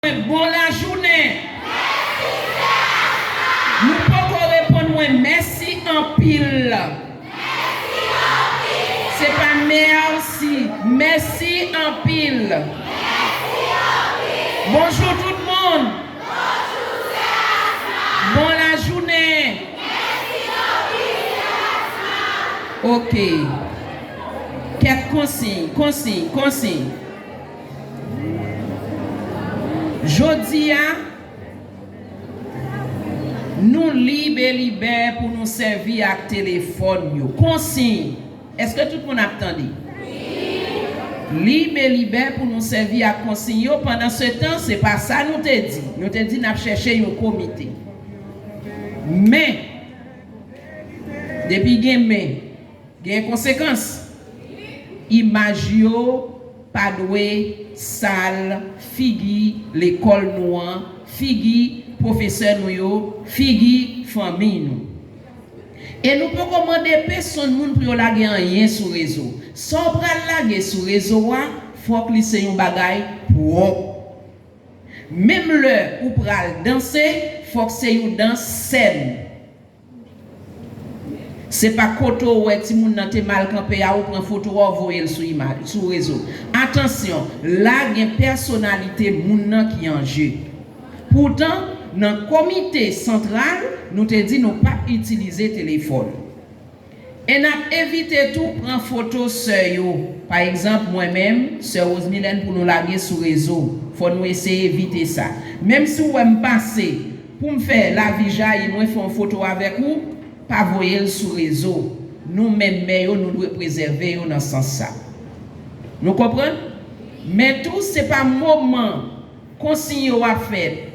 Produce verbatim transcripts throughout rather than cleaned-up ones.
mwen bon lajounen. Nou poko reponn mwen mèsi anpil. Se pa mèsi, mèsi anpil. Bonjou tout moun. Bon lajounen. Ok. Kèk konsiy, konsiy, konsiy. Jodi a, nou lib e libè pou nou sèvi ak telefòn yo. Konsiy. Èske tout moun ap tande? Lib e libè pou nou sèvi ak konsiy yo. Pandansetan, se pa sa nou te di. Nou te di n ap chèche yon komite. Men, depi gen men, gen konsekans. Imaj yo pa dwe sal figi lekòl nou an, figi pwofesè nou yo, figi fanmi nou. E nou poko mande pèsonn moun pou yo lage anyen sou rezo. Sa w pral lage sou rezo a, fòk li se yon bagay pwòp. Menm lè ou pral danse, fòk se yon dans sèn. Se pa kote w wè timoun nan te mal kanpe a, ou pran foto a, w voye l sou imaj, sou rezo. Atansyon, la gen pèsonalite moun nan ki an je. Poutan, nan komite santral, nou te di nou p ap itilize telefòn. E n ap evite tou pran foto sè yo. Pa egzanp, mwen menm, sè Rosemilène pou nou lage sou rezo. Fò nou eseye evite sa. Menm si w wè m pase pou m fè lavi jayi, mwen fè yon foto avèk ou, pa voye l sou rezo. Nou menm mè yo, nou dwe prezève yo nan sans sa. Nou konprann? Men tou, se pa moman konsiy yo ap fèt,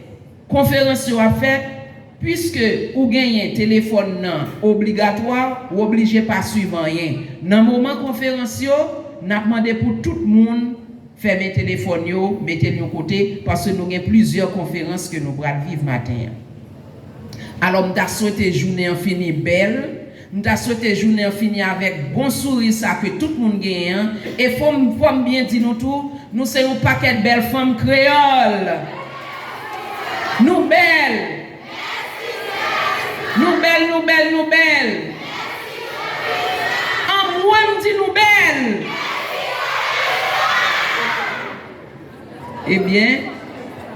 konferans yo ap fèt, piske ou genyen telefòn nan obligatwa, ou oblije pa swiv anyen. Nan moman konferans yo, n ap mande pou tout moun fèmen telefòn yo, mete l yon kote, paske nou gen plizyè konferans ke nou pral viv maten an. Alò, m ta swete jounen an fini bèl, m ta swete jounen an fini avèk bon souri sa ke tout moun genyen an, e fò m, fò m byen di nou tou, nou se yon pakèt bèl fanm kreyòl. Nou bèl. Nou bèl, nou bèl, nou bèl. Anmwey, m di nou bèl. Ebyen,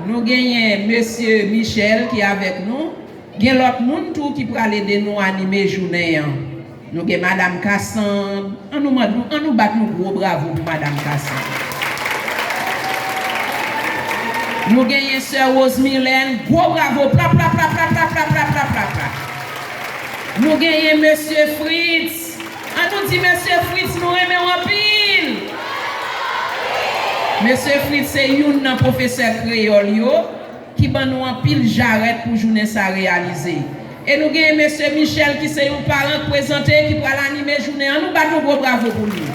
nou genyen mesye Michel ki avèk nou. Gen lòt moun tou ki pral ede nou anime jounen an. Nou gen Madam Cassandre. An nou mande, an nou bat yon gwo bravo pou Madam Cassandre. Nou genyen sè Rosemilène. Gwo bravo. Pla, pla, pla. Nou genyen mesye Fritz. An nou di mesye Fritz, nou renmen w anpil. Mesye Fritz se youn nan pwofesè kreyòl yo ki ban nou anpil jarèt pou jounen sa reyalize. E nou genyen mesye Michel ki se yon paran k prezante, ki pral anime jounen an. Nou bat yon gwo bravo pou li.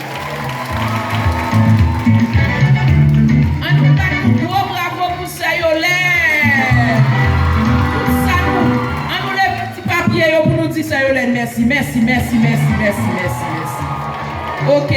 An nou bat yon gwo bravo pou sè Yolène. Tout sa nou, an nou leve ti papye yo pou nou di sè Yolène mèsi, mèsi, mèsi, mèsi, mèsi, mèsi, mèsi. Ok,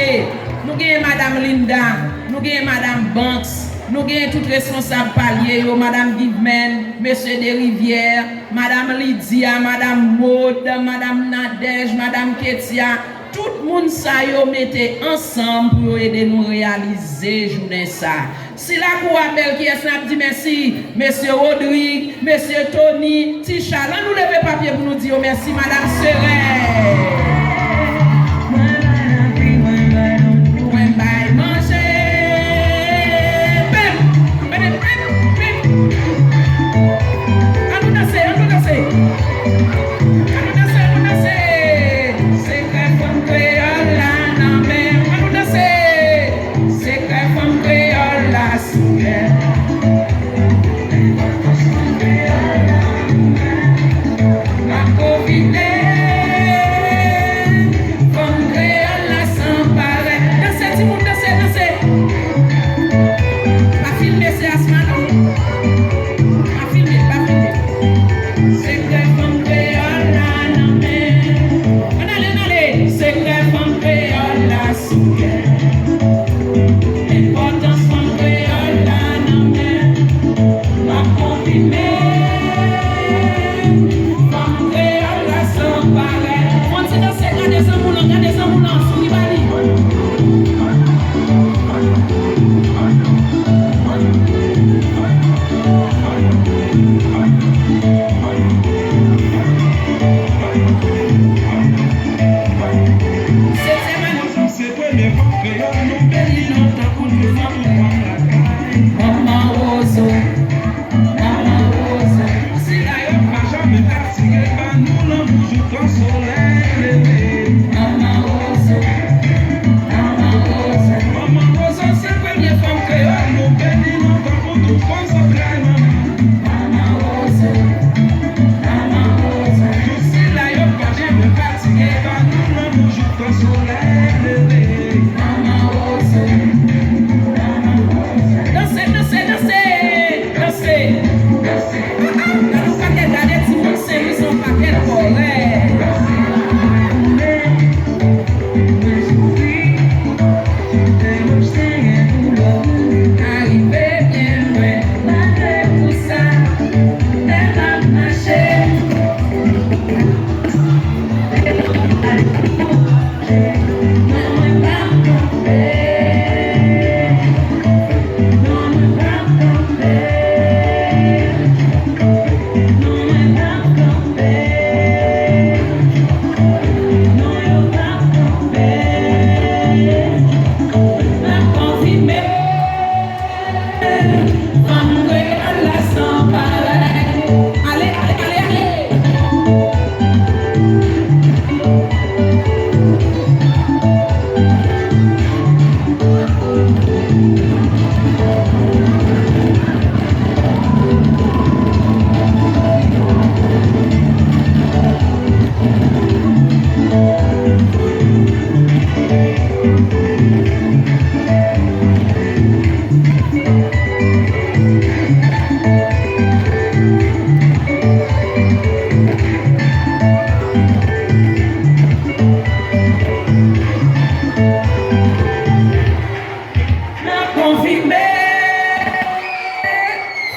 nou genyen Madam Linda, nou genyen Madam Banks, nou genyen tout responsab palye yo, Madam Givman, Mesye Derivyè, Madam Lydia, Madam Maud, Madam Nadège, Madam Ketia, tout moun sa yo mete ansanm pou yo ede nou reyalize jounen sa. Si lakou a bèl, kiyès n ap di mèsi? Mesye Rodrigue, Mesye Tony, Ti Charles, an nou leve papye pou nou di yo mèsi, Madam Seren. Mwen bay manje. Pèp, pèp, pèp, pèp. An nou danse, an nou danse. An nou danse, an nou danse. Sekrè fanm kreyòl la nan men. An nou danse. Sekrè fanm kreyòl la sou men. M ap pwofite.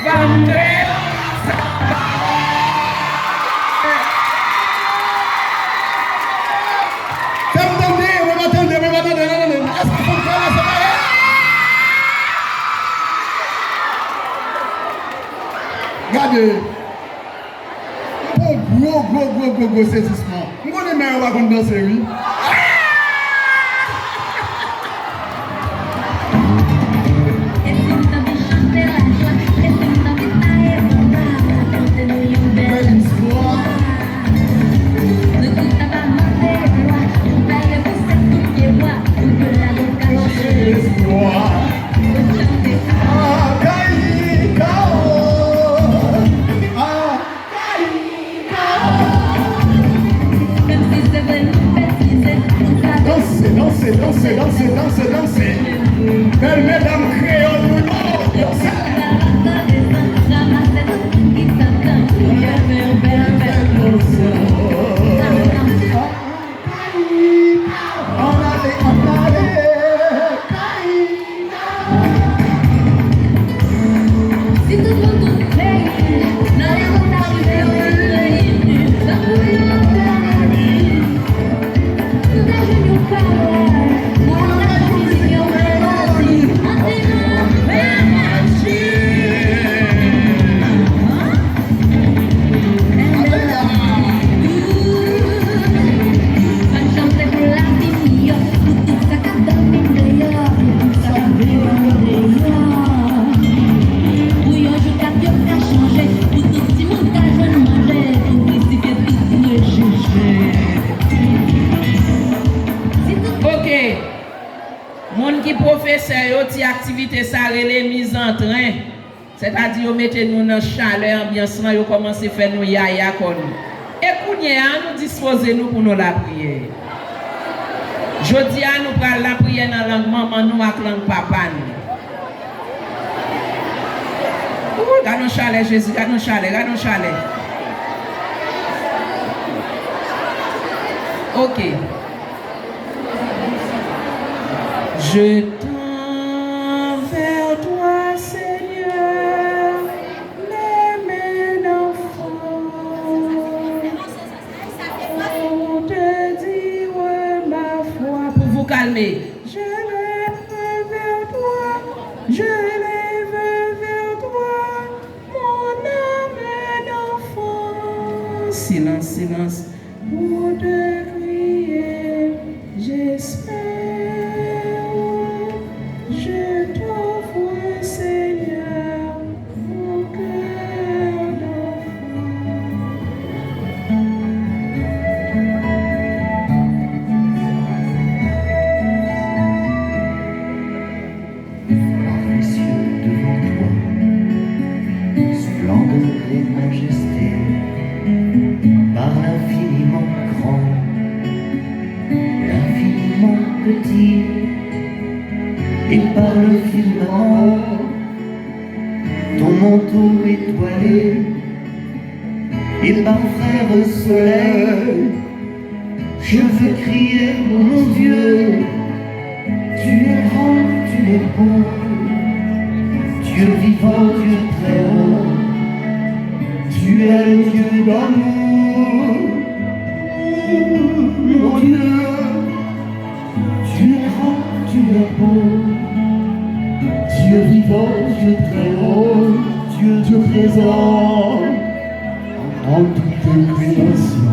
Fè m tande, mwen pa tande, mwen pa tande, mwen pa tande. Èske fò m fè lè separe? Gade. Pou gwo, gwo, gwo, gwo, gwo sezisman. M konnen mè yo pa konn danse, wi. Bèl istwa. Bèl istwa. Akayika. Ah. Danse, danse, danse, danse, danse, danse. Bèl medam kreyòl nou yo, danse. Bèl, bèl, bèl danse. Ann ale, ann ale, Kayina. Si tout moun tout peyi, nan lemonn ta rive reyini, tankou yon sèl moun, nou ta jwenn yon pawòl, pou nou ta jwenn yon melodi, antre nan fè mache. Ok. Moun ki pwofesè yo, ti aktivite sa rele mizantren. Sètadi yo mete nou nan chalè anbyans lan, yo kòmanse fè nou yaya kò nou. E kounye a, nou dispoze nou pou nou lapriyè. Jodi a, nou pral lapriyè nan lang manman nou ak lang papa nou. Ooh, gad yon chalè, Jezi, gad yon chalè, gad yon chalè. Ok. Je tends vers toi, Seigneur, mes mains d'enfant. Pour te dire ma foi. Pour vous calmer. Je lève vers toi, je lève vers toi, mon âme d'enfant. Silence, silence. Pour te crier, j'espère, je t'offre, Seigneur, mon cœur d'enfant. Par les cieux devant toi, splendeur et majesté, par l'infiniment grand, l'infiniment petit, et par le firmament, ton manteau étoilé, et par frère soleil, je veux crier, mon Dieu, tu es grand, tu es beau, Dieu vivant, Dieu très haut, tu es le Dieu d'amour, mon Dieu, tu es grand, tu es beau, Dieu vivant, Dieu très haut, Dieu, Dieu présent en toute création.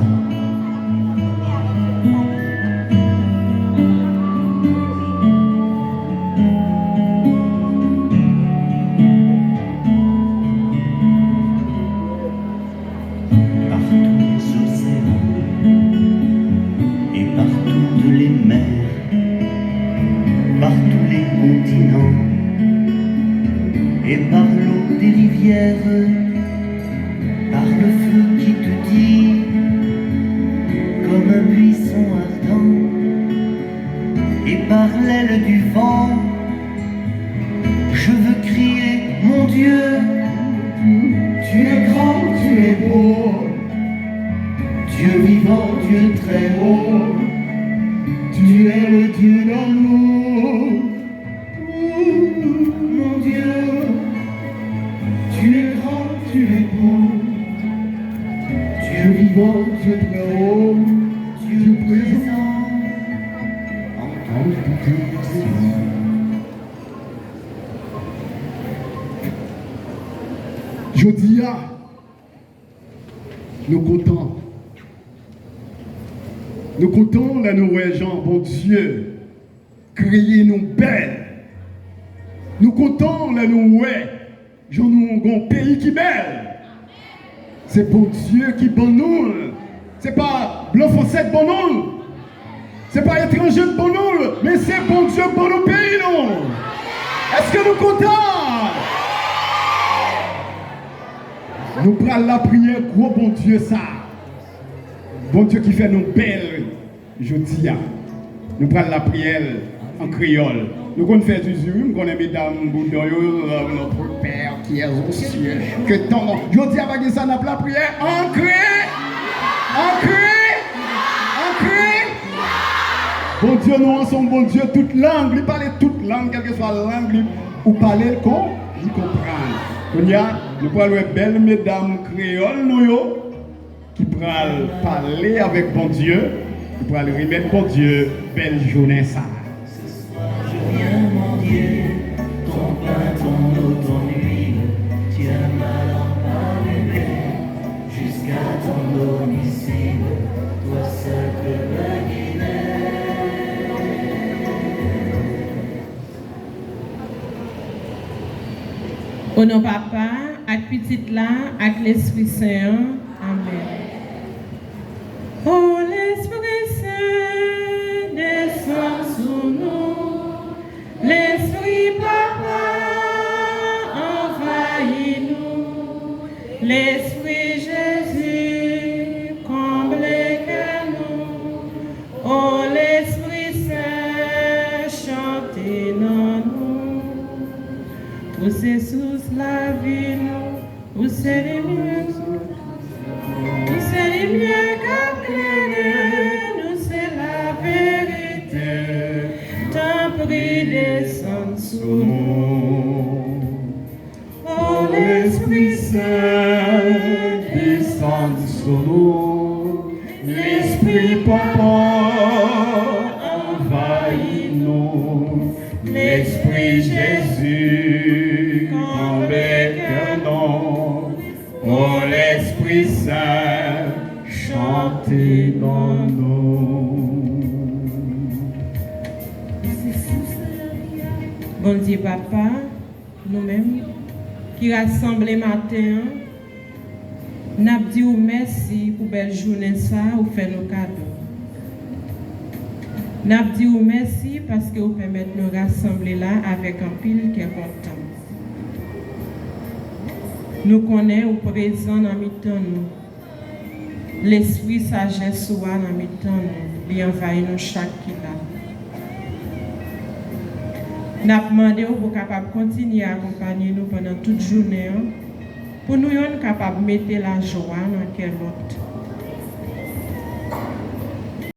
Par tous les océans et par toutes les mers, par tous les continents et par l'eau des rivières, par le feu qui te dit comme un buisson ardent, et par l'aile du vent, je veux crier, mon Dieu, tu es grand, tu es beau, Dieu vivant, Dieu très haut, tu es le Dieu d'amour, mon Dieu, tu es Tu réponds, Dieu vivant, Dieu très haut, Dieu présent, entends toutes nos prières. Jodi a, nou kontan. Nou kontan lè nou wè jan Bondye kreye nou bèl. Nou kontan lè nou wè jan nou gon peyi ki bèl. Se Bondye ki ban nou l. Se pa blan franse k ban nou l. Se pa etranje k ban nou l, men se Bondye k ban nou peyi nou. Èske nou kontan? Nou pral lapriyè gwo Bondye sa. Bondye ki fè nou bèl jodi a. Nou pral lapriyè l an kreyòl. Nou konn fè zuzu, wi, m konnen medam Boudon yo, euh, Notre Père qui es aux cieux, que ton nom. Jodi a pa gen sa, n ap lapriyè an kre-, an kre-, an kre-, Bondye nou an se yon Bondye tout lang, li pale tout lang, kèlkeswa lang li, ou pale l kon, li konprann. Kounye a, nou pral wè bèl medam kreyòl nou yo ki pral pale avèk Bondye, ki pral remèt Bondye bèl jounen sa a. Ce soir, je viens, mon Dieu, ton pain, ton eau, ton huile, tiens ma lampe allumée, jusqu'à ton domicile, toi seul peux me guider. O non Papa, ak Pitit la, ak Lespri Sen an. Amèn. O Lespri Sen, desann sou nou. Lespri Papa, anvayi nou. Lespri Jezi, konble kè nou. O Lespri Sen, chante nan nou. Ou se sous lavi nou, ou se limyè, ou se limyè k ap klere nou, se laverite. Tanpri, desann sou nou. O Lespri Sen, desann sou nou. Lespri Papa, anvayi nou. Lespri Jezi, konble kè nou. O Lespri Sen, chante nan nou. Bondye Papa, nou menm ki rasanble maten an, n ap di w mèsi pou bèl jounen sa a ou fè nou kado. N ap di w mèsi paske ou pèmèt nou rasanble la avèk anpil kè kontan. Nou konnen ou prezan nan mitan nou. Lespri sajès ou a nan mitan nou, li anvayi nou chak ki la. N ap mande w pou w kapab kontinye akonpanye nou pandan tout jounen an, pou nou yonn kapab mete lajwa nan kè lòt.